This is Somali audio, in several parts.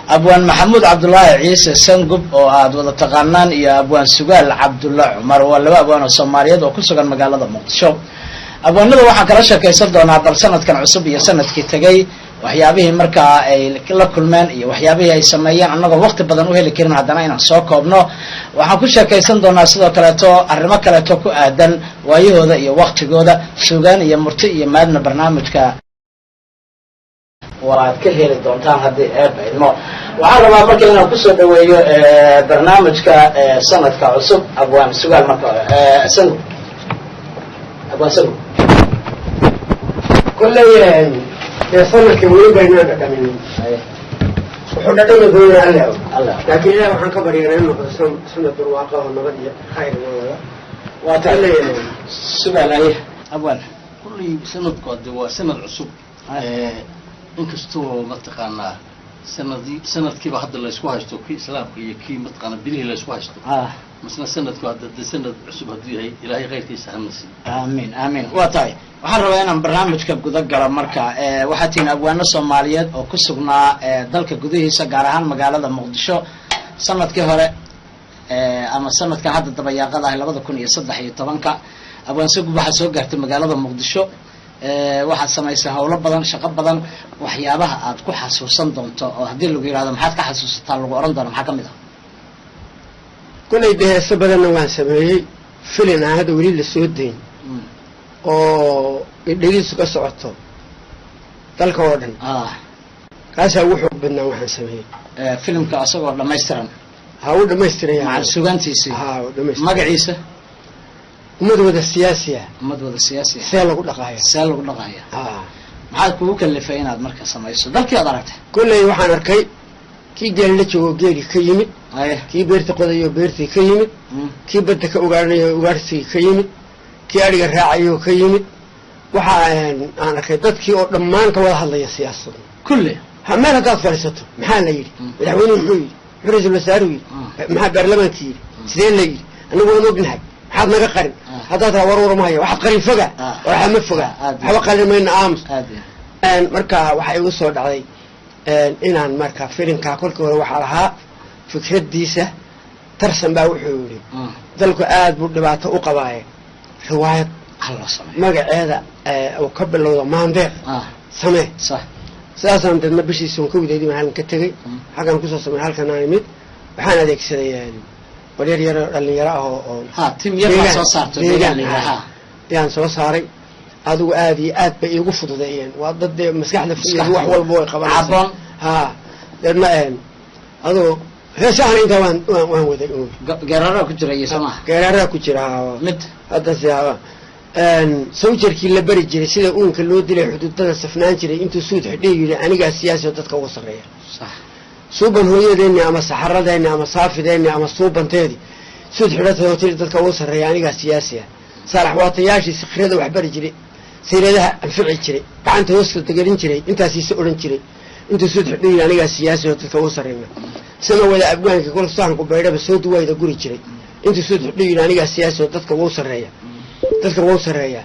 Abwaan Maxamuud Cabdulaahi Ciise Sangub oo aad wada taqaanaan iyo Abwaan Sugaal Cabdulla Cumar waa laba abwaan oo Soomaaliyeed oo ku sugan magaalada Muqdisho. Abwaanada waxaan kala sheekaysan doonaa bal sanadkan cusub iyo sanadkii tegay waxyaabihii markaa ay la kulmeen iyo waxyaabihii ay sameeyeen, annagoo waqti badan u heli karin haddana inaan soo koobno. Waxaan ku sheekaysan doonaa sidoo kaleeto arrimo kaleeto ku aadan waayahooda iyo waktigooda. Sugaan iyo murti iyo maadna barnaamijka waad ka heli doontaan haddii Eeba idmo. Waxaan rabaa marka inaan kusoo dhaweeyo barnaamijka sanadka cusub Abwaan Sugaal. Marka hore Sangub, Abwaan Sangub. Kolley dee sanadka weli baynaan dhadhamin, wuxuu dhadhami doonaa Alle og. Alle. Laakiin Ilaah waxaan ka baryanaa in noqdo sanad barwaaqo oo nabad iyo khayr inoo wada. Waa tahay. Kolley Sugaal, aye abwaan. Kulley sanadku hadde waa sanad cusub, inkastoo mataqaanaa sanadii sanadkiiba hadda laysku haysto kii Islaamka iyo kii mataqaanaa bilihii laysku haysto. Masna sanadku hadda de sanad cusub hadduu yahay, Ilaahay khayrkiisa hana siiyo. Aamiin, aamiin. Waa tahay, waxaan rabaa inaan barnaamijka guda galo. Marka waxaad tihiin abwaano Soomaaliyeed oo ku sugnaa dalka gudihiisa, gaar ahaan magaalada Muqdisho, sanadkii hore ama sanadkan hadda dabayaaqada ah 2013-ka. Abwaan Sugub, waxaa soo gaartay magaalada Muqdisho, waxaad samaysay howlo badan, shaqo badan. Waxyaabaha aad ku xasuusan doonto oo haddii lagu yihahdo maxaad ka xasuusataa lagu oran doono, maxaa ka mid ah? Kolley dee heeso badanna waan sameeyey, filin aan hadda weli la soo dayn oo dhegeysu ka socoto dalka oo dhan. Kaasaa ugu xoog badnaa waxaan sameeyey. Filimka asagoo dhammaystiran? Ha, u dhamaystiran yahay. Macal sugaantiisii? Ha, u dhamaystiran. Magaciisa? Ummad wada siyaasi ah. Ummad wada siyaasi ah. See lagu dhaqaaya. See lagu dhaqaya. Ha. Maxaad kugu kalifay inaad marka samayso dalkii aad aragtay? Kolley waxaan arkay kii geel la joogo geeli ka yimid, kii beerta qodayo beertii ka yimid, kii badda ka ugaaranayo ugaarsigii ka yimid, kii adhiga raacayo ka yimid. Waxa aan arkay dadkii oo dhammaan ka wada hadlaya siyaasadda. Kulli. Ha, meel haddaad fadhiisato, maxaa la yidhi, madaxweynuhu muxuu yidhi, muxuu ra-iisul wasaaruhu yidhi, maxaa baarlamaankii yidhi, sidee la yidhi, annagu waan ognahay, maxaad naga qarin? Haddaad taa war war ma haya, waxaad qarin foga. Waxaa ma foga. Waxba qarin mayna, aamus. Aad iyo Marka waxaa igu soo dhacday inaan marka filimkaa kolkii hore waxaa lahaa fikraddiisa Tarsan baa wuxuu yidhi, dalku aad buu dhibaato u qabaaye, riwaayad hal loo sameeyo magaceeda uu ka bilowdo Maandeeq samee. Sidaasaan deedna bishiisa un ka wideedii baan halkan ka tegey. Xaggan kusoo samey, halkan aan imid, waxaan adeegsaday walyar yaro dhalinyaro ah oo Ha, team yar baa soo saarto deegaan la yidhaha. Yaan soo saaray. Adigu aad iyo aad bay iigu fududeeyeen, waa dad dee maskaxda iyo wax walba way qabanaysaa. Caboon. Ha, deedna adigu heesahana intaa waan waday uun. Geeraraa ku jira iyo soo maha? Geeraaraha ku jira. Mid. Hadda si sawjarkii la bari jiray sida uunka loo dilay, xuduudada safnaan jiray, intuu suud xidhay yidhi anigaa siyaasi oo dadka ugu sarreeya. Suuban hooyadeeni ama saxaradeeni ama saafideeni ama suubanteedii suud xidhatay oo tiri dadka ugu sarreeya anigaa siyaasi ah. Saalax waatayaashii sikrada wax bari jiray, sayradaha anfici jiray, gacanta hoosta degelin jiray, intaasiisa odhan jiray, intuu suud xidhay yidhi anigaa siyaasi oo dadka ugu sarreeya. Sama wada abwaankii kol sahanku baydhaba soo duwayda guri jiray, intuu suud xidhay yidhi anigaa siyaasi oo dadka ugu sarreeya, dadka ugu sarreeya.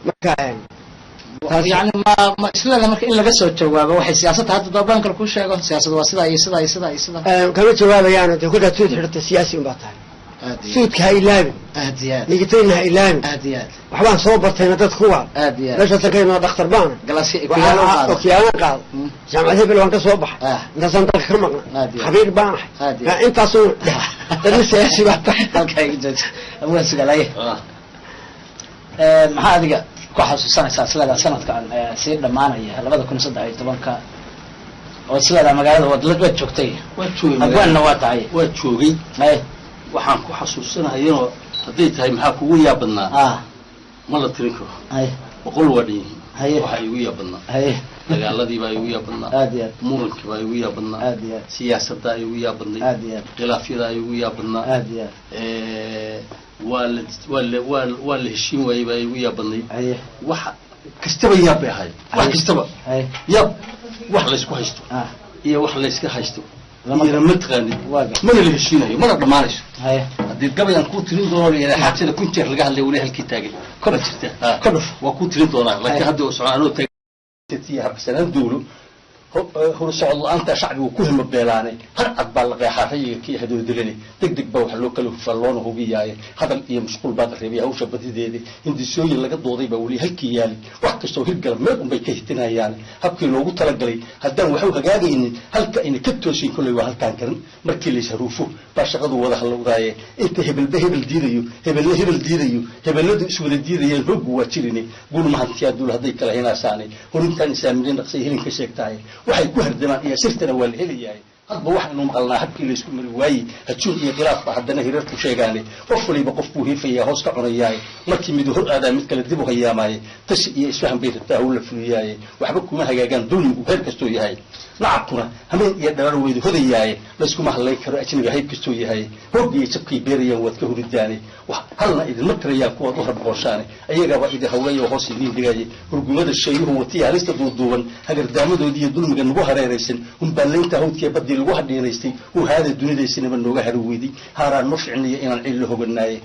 Marka Yani ma isleeda marka in laga soo jawaabo waxay siyaasadda hadda doobaan kale kuu sheego, siyaasad waa sidaa iyo sidaa iyo sidaa iyo sidaa? Kama jawaabayaano dee kolkaad suud xidhata siyaasi unbaa tahay. Aad iyo Suudka ha ilaabin. Aad iyo aad. Nigitayna ha ilaabin. Aad iyo aad. Waxbaan soo bartayna dad kuwa Aad iyo aad. meeshaasaan ka imaa, dhakhtar baana. Galasi okuyaalo qaado. Okiyaalan qaado. Jaamacad hebel waan ka soo baxay. Intaasaan dalka ka maqna. Aad iyo aad. Khabiir baan ahay. Aad iyo aad. Intaasun dadna siyaasi baa tahay. Halkaa iga jooji, Abwaan Sugalaye. Maxaa adiga ku xasuusanaysaa isleedaa sanadkan sii dhammaanaya 2013-ka oo isleedaa magaalada waad joogtay? Waa joogay. Abwaanna waa tahay. Waa joogay. Waxaan ku xasuusanayano hadday tahay maxaa kugu yaab badnaa, ma la tirin karo. 100 waa dhan yihiin. Waxaa igu yaab badnaa, dagaaladii baa igu yaab badnaa, Aad iyo aad. Murankii baa igu yaab badnaa, Aad iyo aad. siyaasaddaa igu yaab badnay, Aad iyo aad. khilaafyadaa igu yaab badnaa, Aad iyo aad. waa la waa la waa waa la heshiin waayey baa igu yaab badnay. Wax kastaba yaab bay ahayd, wax kastaba yaab, wax laysku haysto iyo wax layska haysto iyana ma taqaanid, mana la heshiinayo, mana dhammaanayso. Haddii gabayaan kuu tirin doono la yidhaha xaajada kun jeer laga hadlay weli halkii taagan Ka dhuf. jirta. Ka dhuf. Waa kuu tirin doonaa, laakiin hadda oo socon anoo taagan habsanaan dowlo. Horsocod la-aanta shacbigu ku himo beelaanay, har cad baa la qeexaa rayiga kii hadoodilane, deg deg baa wax loo kala hufaa loona hubiyaaye. Hadal iyo mashquul baad reebay hawsha badideeda, hindisooyin laga dooday baa weli halkii yaali. Wax kastoo hirgala meel unbay ka hitinayaan. Habkii loogu talagalay haddaan waxu hagaagaynin, halka ayna ka toosin kolley waa halkaan karin. Markii lays haruufo baa shaqadu wada halowdaaye. Inta hebelba hebel diidayo, hebelna hebel diidayo, hebeladu iswada diidayeen, hoggu waa jirine. Guul mahantiyaa duul hadday kala hinaasaanay, horintaan isaamilin dhaqsay helinka sheegtaaye. Waxay ku hardamaan iyo sirtana waa la helayahay. Hadba waxaynu maqalnaa habkii laysku mari waayey, hajuun iyo khilaaf ba haddana hirarku sheegaane. Qof waliba qof buu hiifayaa, hoos ka cunayaaye. Markii midu hor aadaa, mid kale dib u hayaamaaye. Tashi iyo isfahan bay rabtaa hawl la fuliyaaye. Waxba kuma hagaagaan dulmigu heer kastuu yahay, nacabkuna hameen iyo dhalaar weydu hodayaaye. Layskuma hadlayn karo ajnabi hayb kastuu yahay. Hoog iyo jabkay beerayaan waad ka huridaane, halna idinma tirayaan kuwaad u harboqoshaane. Ayagaba idin hawlaya oo hoos idiin digaaye. Hurgumada sheeyuhu watiya halista duuduuban, hagardaamadoodii iyo dulmiga nagu hareeraysan, humbaalaynta hawdkiiya baddii lagu hadhiinaystay, uu haada dunidaysanaba nooga hari weyday. Haaraan ma ficniyo inaan cil la hoganaaye,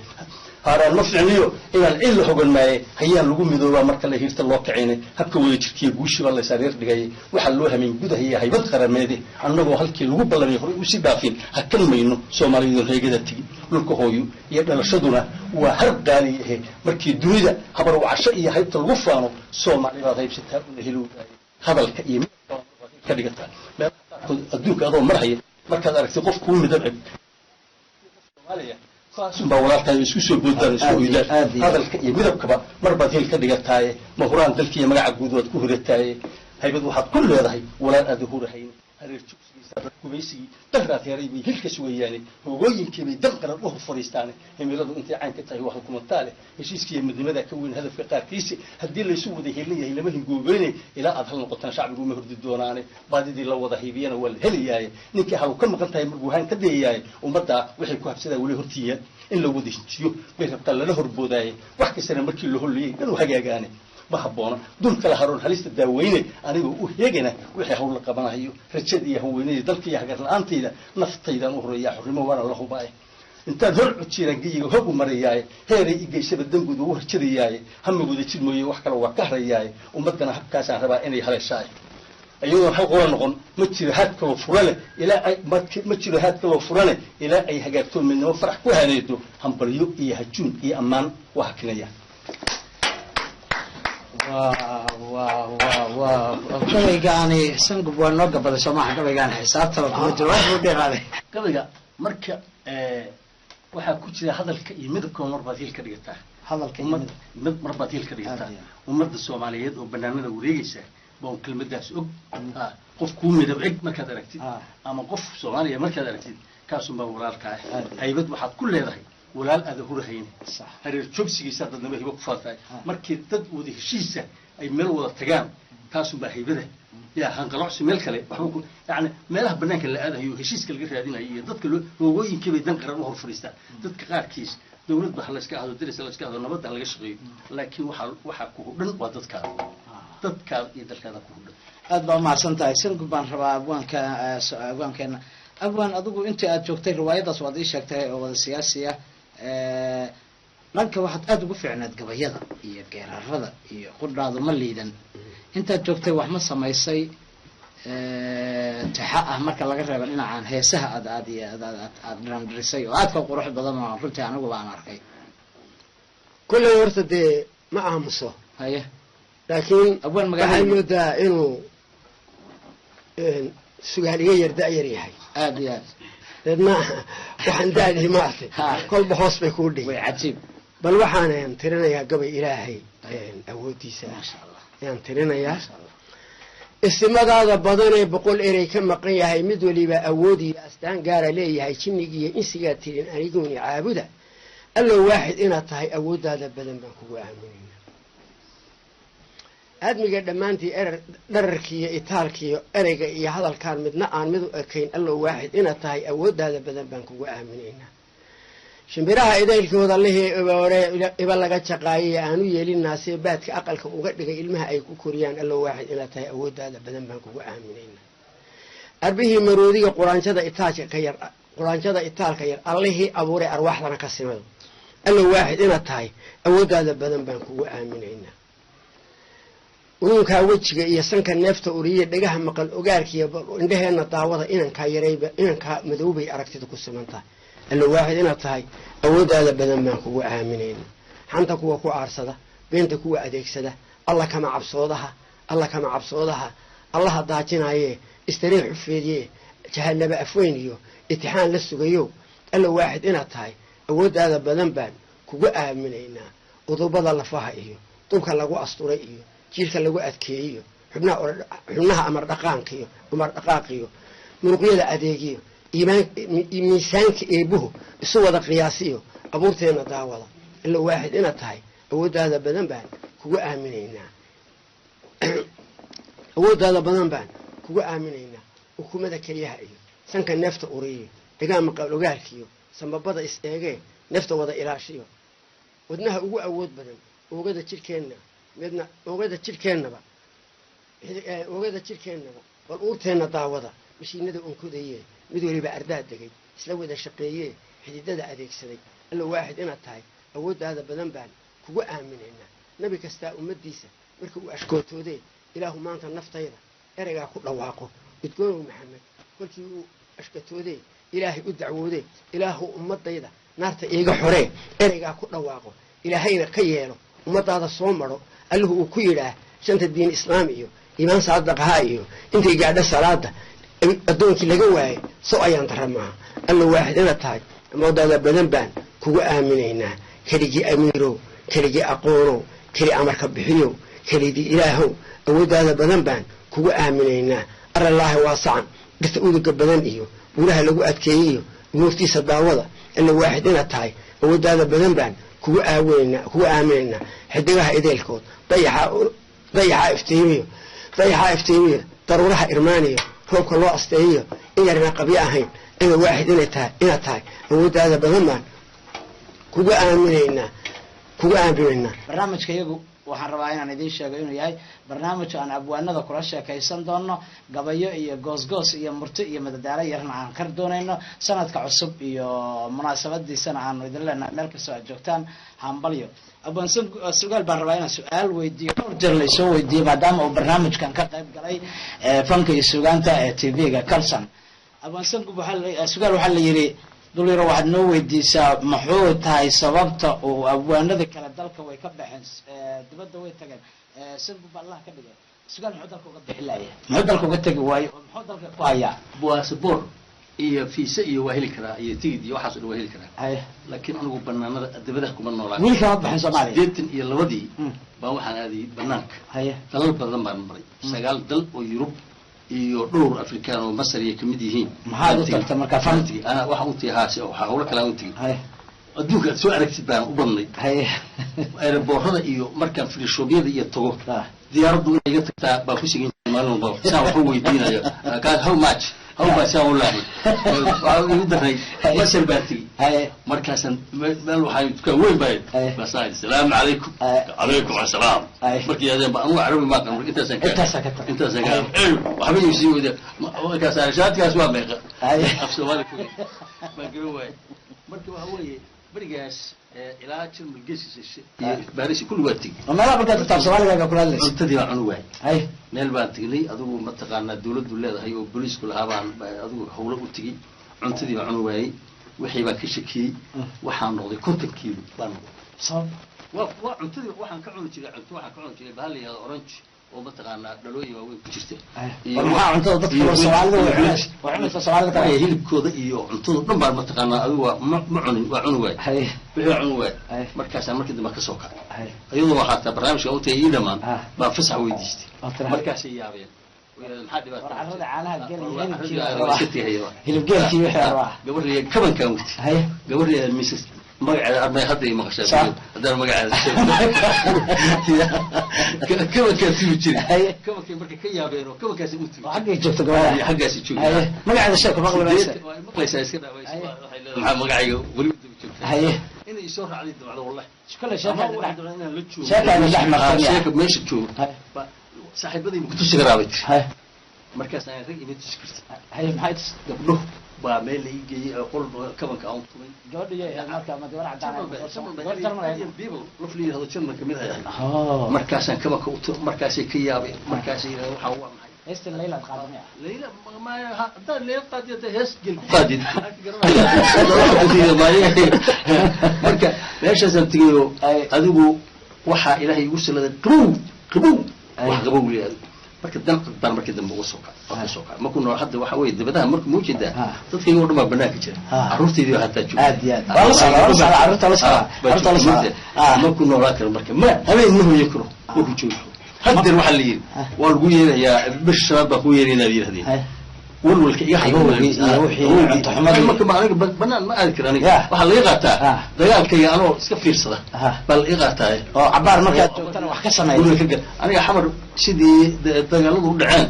haaraan ma ficniyo inaan cil la hoganaaye. Hayaan lagu midoobaa marka la hiirta loo kacinay, habka wada jirkiiyo guushii baa laysareer dhigayay. Waxaa loo hameen gudahaya haybad qarameede, annagoo halkii lagu ballamay horay usii dhaafin, hakan mayno Soomaaliyadoon reegada tegin. Dhulka hooyo iyo dhalashaduna waa har qaali ahe. Markii dunida habar wacasho iyo haybta lagu faano, Soomaali baad haybsataa una helowdaaye. Hadalka iyo ka dhigataa meelaha qaarkood adduunka adoo marhaya, markaad aragtay qof kuu midab eg Soomaaliya, kaasunbaa walaaltahay, isku soo boodaan, isku oydaan. Hadalka iyo midabkaba mar baad heel ka dhigataaye, mahuraan dalka iyo magaca guud waad ku hurataaye. Haybad waxaad ku leedahay walaal aada hurahayn. Hareer jugsigiisa gumaysigii dahraad heeray bay hilka sugayaane, hogooyinkii bay dan qaran u hor fadhiistaane. Himiladu intay caynka tahay waa hukumantaa leh, heshiiskiiyo midnimadaa ka weyn hadafka qaarkiisi. Haddii laysu wada heelan yahay lama hingoobeyne, ilaa aad hal noqotaan shacbigu uma hordi doonaane. Baadidii la wada haybiyana waa la helayaaye, ninkii halu ka maqan tahay markuu haan ka dayayaaye. Ummaddaa waxay ku habsadaa weli hortiiya, in la wada hinjiyo bay rabtaa lala horboodaaye. Wax kastana markii la hollayay dhan u hagaagaane, ma habboona dul kala haroon halista daaweyne. Anigoo u heegana wixii hawl la qabanayo, rajada iyo haweenayda dalka iyo hagar la-aantayda, naftaydaan u horeeyaa xornimo waana la hubaaye. Intaan hor cujiiraan geyiga hog u marayaaye, heeray i geysaba danguud ugu horjadayaaye. Hamigooda jir mooye wax kale waa ka harayaaye, ummaddana habkaasaan rabaa inay haleeshaaye. Iyadoon hal qola noqon ma jiro haad kaloo furane ilaa ay ma jiro haad kaloo furane ilaa ay hagaagto midnimo farax ku haneedo. Hambalyo iyo hajuun iyo ammaan waa hakinaya. Wa gabaygaani Sangub waa noo gabaday soo maaha? Gabaygaani xisaabtaba kuma jiro, wax buu dheeraaday. Gabayga marka waxaa ku jira hadalka iyo midabka mar baad hiil ka dhigataa. Hadalka iyo ummad midab. Mid mar baad hiil ka dhigataa. Aad iyo Ummadda Soomaaliyeed oo banaanada wareegaysa baa kelmadaas og. Qof kuu midab eg markaad aragtid ama qof Soomaaliya markaad aragtid, kaasunbaa walaalkaa. Aad. Haybad waxaad ku leedahay walaal aada hurahayn. Hareer joogsigiisa dadnimo hibo ku faatahay. Markii dad wada heshiisa ay meel wada tagaan, kaasunbaa haybada yaa hanqalocsi meel kale waxba ku yani meelaha banaanka la aadayo, heshiiska laga raadinayo iyo dadka loo hoogooyinkii bay dan qaran u hor fadhiistaan. Dadka qaarkiis dawladba ha layska ahdo, deris ha layska ahdo, nabadda ha laga shaqeeyo, laakiin waxaa ku hudhan waa dadkaada, dadkaada iyo dalkaada ku hudhan. Aad baa umahadsan tahay Sangub. Baan rabaa abwaanka abwaankeena. Abwaan, adigu intii aad joogtay riwaayadaas waad ii sheegtay oo wada siyaasi ah, dhanka waxaad aada ugu fiicnayd gabayada iyo geerarada iyo qudhaadu ma liidan. Intaad joogtay wax ma samaysay taxa ah, marka laga reebo dhinacaan heesaha aad aad iyo aad aad aad aad dhirandhirisay oo aadka u qurux badan oo runtii anigu baan arkay? Kolley horta dee ma aamuso. Laakiin Abwaan waxay magaalada moodaa inuu Sugaal iga yar da-yar yahay. Aada iyo aad. Deedna waxaan da-dii maartay kolba hoos bay kuu dhigi. Way cajiib. Bal waxaan tirinayaa gabay Ilaahay awooddiisa ah Maasha Allah. ayaan tirinayaa. Maasha Allah. Istimadaada badan ee 100 erey ka maqan yahay, mid waliba awood iyo astaan gaara leeyahay, jinnigiiyo insigaa tirin aniguuni caabuda, Allow waaxid inaad tahay awooddaada badan baan kugu aaminayna. Aadmiga dhammaantii erer dhararkiiyo itaalkiiyo ereyga iyo hadalkaan midna aan mid u ekayn, Allow waaxid inaad tahay awooddaada badan baan kugu aaminaynaa. Shimbiraha idaylkooda lihii iboore iba laga jaqaayay aanu yeelinaasee baadka aqalka uga dhigay ilmaha ay ku koriyaan, Allow waaxid inaad tahay awooddaada badan baan kugu aaminaynaa. Arbihii maroodiga quraanjada itaalka ka yar, quraanjada itaalka yar, Allihii abuuray arwaaxdana ka simado, Allow waaxid inaad tahay awooddaada badan baan kugu aaminaynaa. Unuunkaa wejiga iyo sanka neefta uriye, dhagaha maqal ogaarkiiyo indhaheenna daawada, inankaa yarayba inankaa madoobay aragtida ku siman tahay. Alla waaxid inaad tahay awooddaada badan baan kugu aaminayna. Xanta kuwa ku aarsada, beenta kuwa adeegsada, alla kama cabsoodaha, alla kama cabsoodaha, allaha daajinaayee istariix xufeediye, jahanaba afweyn iyo itixaan la sugayo, alla waaxid inaad tahay awooddaada badan baan kugu aaminaynaa. Udubada lafaha iyo dubka lagu asturay iyo jiirka lagu adkeeyiyo xubnaha amardhaqaankiyo amar dhaqaaqiyo muruqyada adeegiyo iimaan miisaanka eebuhu isu wada qiyaasiyo, abuurteenna daawada, alla waaxid inaad tahay awooddaada badan baan kugu aaminaynaa. Awooddaada badan baan kugu aaminaynaa. Ukumada keliyaha iyo sanka neefta uriyo, dhagaa maqal ogaalkiyo sambabada is eegee neefta wada ilaashiyo, wadnaha ugu awood badan, oogada jidhkeenna midna oogada jidhkeennaba, oogada jidhkeennaba, bal uurteenna daawada, mashiinada unkodayee mid weliba ardaa degay isla wada shaqeeyee xididada adeegsaday, alla waaxid inaad tahay awooddaada badan baan kugu aaminaynaa. Nebi kastaa ummaddiisa marka uu ashkootoodee ilaahu maanta naftayda ereygaa ku dhawaaqo, udgoonow Maxamed kolkii uu ashkatoodee ilaahay u dacwoodee ilaahu ummadayda naarta iiga xoree ereygaa ku dhawaaqo, ilaahayna ka yeelo ummadaada soo maro, alluhu uu ku yidhaah shanta diin islaam iyo iimaan saadaqahaa iyo intay gaadho salaada addoonkii laga waayay, so ayaan dara maaha. Alla waaxid inaad tahay awooddaada badan baan kugu aaminaynaa. Keligii amiirow, keligii aqoonow, keli amarka bixiyow, keligii ilaahow, awooddaada badan baan kugu aaminaynaa. Arallaahi waasacan, dhirta uduga badan iyo buuraha lagu adkeeyey iyo umuurtiisa daawada, alla waaxid inaad tahay awooddaada badan baan kugu aaminaynaa, kugu aaminaynaa. Xidigaha ideelkood, dayaxaa dayaxaa iftiimiyo, dayaxaa iftiimiyo, daruuraha irmaaniyo, roobka loo asteeyiyo, in yarna qabyo ahayn, alla waaxid inay tahay inaad tahay awooddaada badan baan kugu aaminaynaa, kugu aaminaynaa. Barnaamijka iyagu waxaan rabaa inaan idiin sheego inuu yahay barnaamij aan abwaanada kula sheekaysan doono, gabayo iyo goosgoos iyo murti iyo madadaalo yarna aan kar doonayno sanadka cusub iyo munaasabadiisana aanu idin leenahay meel kastoo aad joogtaan hambalyo. Abwaan Sugaal baan rabaa inaan su-aal weydiiyo, dhowr jeer laysoo weydiiyey maadaama uu barnaamijkan ka qayb galay fanka iyo sugaanta ee TV-ga Calson. Abwaan Sangub waxaa Sugaal waxaa la yidhi dulyaro waxaad noo weydiisaa muxuu tahay sababta uu abwaanada kale dalka way ka baxeen, dibadda way tageen, Sangub allah ka dhigay, Sugaal muxuu dalka uga bixi laaya, muxuu dalka uga tegi waayo oo muxuu dalka ku hayaa? Basaboor iyo fiise iyo waa heli karaa iyo tigid iyo waxaas o dhan waa heli karaa, laakiin anigu banaanada dibadaha kuma noolaan. Weli kama baxin Soomaaliya. 82-dii baan waxaan aaday banaanka. Dalal badan baan maray, 9 dal oo Yurub iyo dhowr Afrikaan oo Masar iyo kamid yihiin. Maxaad u tagta markaa fan? Ana waxaan u tagay haase waxaa hawlo kale aan u tegay, adduunka aad soo aragtid baan u badnay. Aeroboorada iyo markaan filishoobiyada iyo tago, diyaaraddu inay iga tagtaa baan ku sigin jiray maalin walba, saan waxu weydiinayo kaas how much, how much saan u laahay. Waxaa igu daray Masar baan tegey, markaasaan meel waxaa dukaan weyn baa basaan asalaamu calaykum, calaykum asalaam, markii yadeen ba anugu carabi maa qan, intaasaan ka intaasaan ka waxba iu sii weyda, markaasaan shaatikaas waa meeqa af Soomaali ku baan garan waayey. Marka waxa weeye berigaas ilaa Jarmal geesiisa iyo Baris kulli waa tegey. Meelaha markaad tagtaa Soomaaliga kula hadlaysa? Cuntadii baan cuni waayey. Meel baan tegnay adigu mataqaanaa dawladdu leedahay oo booliisku lahaa baan adigu hawlo u tegey, cuntadii baan cuni waayey, wixii baan ka shakiyey, waxaan noqday 50 kiilo baan noqday. Sabab? Waa cuntadii waxaan ka cuni jiray, cunto waxaan ka cuni jiray bahal la yihahdo orange oo mataqaanaa dhalooyin waaweyn ku jirta. Maxaa cuntada dadka Soomaalida way cunaysa Soomaalida kale? Hilibkooda iyo cuntada dhan baan mataqaanaa adigu waa ma cunin, waa cuni waay, wixii waa cuni waay. Markaasaan markii dambe kasoo kacay, iyadoo xataa barnaamijka u tagay ii dhamaan baan fasax weydiistay, markaasay yaabeen, maxaa dhibaato hilib geelkii wixii rabaa. Gabar kabankaan wati, gabar Mrs magaceeda armay hadda i maqashaa haddana magaceeda kabankaan tubi jiray, kabankay marka ka yaabeen oo kabankaasi u tubi. Xaggay joogto gabadha? Xaggaasi joogta. Magaceeda sheeko maqli maysa? Maqlaysaa iska dhaawaysa, waxay leedahay maxaa magacayga weli u daba joogta, inay isoo raacday dabacdo wallahi. Kale sheeka inaan la joogo, sheekaada dhex martan sheeka meesha joogo saaxiibadii ma kutusi karaa bay tiri, markaas aan rag ima tusi karta. Haye, maxay tus? Gabdho Baa meel la ii geeyey oo qol kabanka aan tumay. Laf la yidhahdo Jarmal kamid ahay. Markaasaan kabanka u markaasay ka yaabeen, markaasay yidhahdeen waxaa waa maxay? Heesta Layla aad qaadanaya. Layla ma haddaan Layla qaadiyo hadda hees gel ku qaadid. Marka meeshaasaan tegayoo adigu waxaa Ilaahay igu saladay qabow, qabow, wax qabow leeyahay. Marka dalqad baan markii dambe uga soo kacay, waa ka soo kacay. Markuu nool hadda waxa weeye dibadaha marka ma ujeedaa dadkayga oo dhan baa banaanka jira, carruurtaydii baa hataa joogta. Aad iyo aad. Waa la socdaa, waa la socdaa, carruurta la socdaa, carruurta la socdaa. Markuu noolaan karo marka ma habeen ma hoyan karo, markuu joogi karo. Haddeer waxaa la yidhi waa lagu yeerayaa, bisha shanaad baa kuu yeeraynaa yidhahdeen. Walwalka iga Qabowgii iyo wixii cunto xumadii. Marka ma aniga banaan ma aadi karo aniga. Ya. Waxaa laga qaataa Ah. dagaalkayga anoo iska fiirsada baa la ii qaataa. Oo cabaar markaad joogtana wax ka sameeya. Guriga ka gal. Aniga Xamar sidii dagaaladu u dhaceen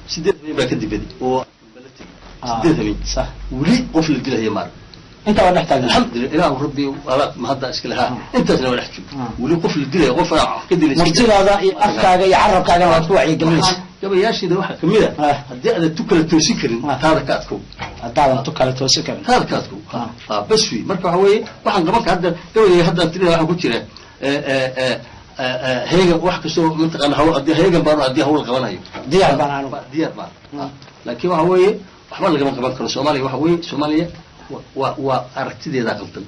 8 habeen baa ka dibaday oo la tegey. 8 habeen weli qof la dilaya maar Inta waa dhex taagan. Alxamdulillah, Ilaahu Rabbi ala ma hadda iska lahaa intaasna waa dhex joog, weli qof la dilaya, qof aan ka dilay. Murtidaada iyo afkaaga iyo carabkaagana waad ku wacyigelinaysa. Gabayaashiida waxaa kamid a haddii aadan tu kala toosin karin, taada ka adkow. Haddaadan tu kala toosin karin, taada ka adkow. Bas wey. Marka waxa weeye waxaan qaban ka hadda gabayga haddaan tirina waxaa ku jira heegan, wax kastoo mataqaana hawl haddii heegan baan haddii hawl qabanayo diyaar baan anigu. Diyaar baan, laakiin waxa weeye waxba lagama qaban karo Soomaaliya. Waxa weeye Soomaaliya waa aragtideeda qaldan.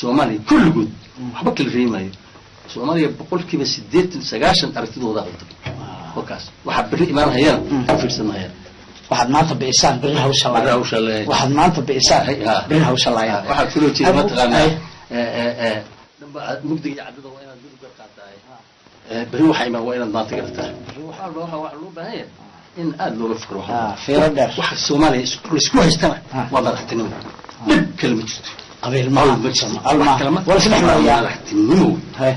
Soomaaliya kulligood waxba kala reemaayo. Soomaaliya 80%, 90% aragtidooda qaldan. Wakaas waxaa berri imaanhayana ku fiirsanahayaan. Waxaad maanta bi'isaan berri hawsha Berri hawsha laayaan. Waxaad maanta bi'isaan berri hawsha laayaan. Waxaa kaloo jeeda mataqaanaa dhanba mugdiga iyo caddada waa inaad midug gar qaadaay. Berri waxaa imaan waa inaad maanta garataa. Waxaa waxa loo baahan yahay in aada looga fikro. Fiiro dheer. Waxa Soomaaliya laisku haystana waa madaxtinimo, dhib kale ma jirto. Qabiil ma ma jirto, wax kale ma wala isdhex mariyaa. Madaxtinimo wey.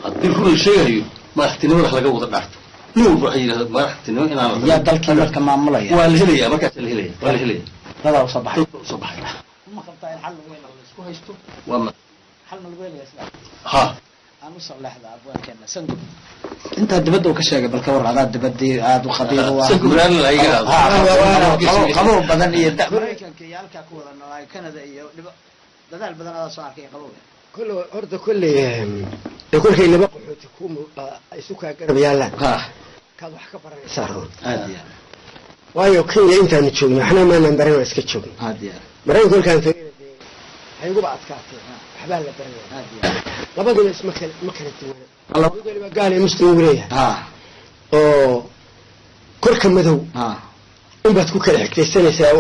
Haddii run la sheegayo, madaxtinimada laga wada dhaarto, nin walba waxay yidhahda madaxtinimo inaan Yaa dalkii marka maamulaya? Waa la helaya, markaas la helaya, waa la helaya. Dadaa usoo baxay. Dadka usoo baxay. Ma qabtaa in xal lagu helo? Isku haysto waa ma Xal ma lagu helaya sidaa? Ha. Aan usoo leexda abwaankeena Sangub. Intaa dibadda uu ka sheegay, bal ka war adaa dibadii aada u khabiir u ah. Sangub raalli la iga aado. Qabow, qabow badan iyo Maraykanka iyo halkaa ku wada noolaayo, Canada iyo dhibo dadaal badan adaa soo arkay qabowga. Kole horta kolley dee kolkay laba qaxooti ku isu kaa garab yaallaan kaad wax ka baranaysaa roon. Aad iyo aad. Waayo Kenya intaanu joogno waxna maanaan baran, waa iska joogno. Aad iyo aad. Maraykan kolkaan tagayna dee hayguba adkaatee waxbaa la baranaya. Aad iyo aad. Labaduna isma kala ma kala duwana, mid waliba gaal iyo muslim uu leeyahay oo korka madow unbaad ku kala xigtaysanaysaa.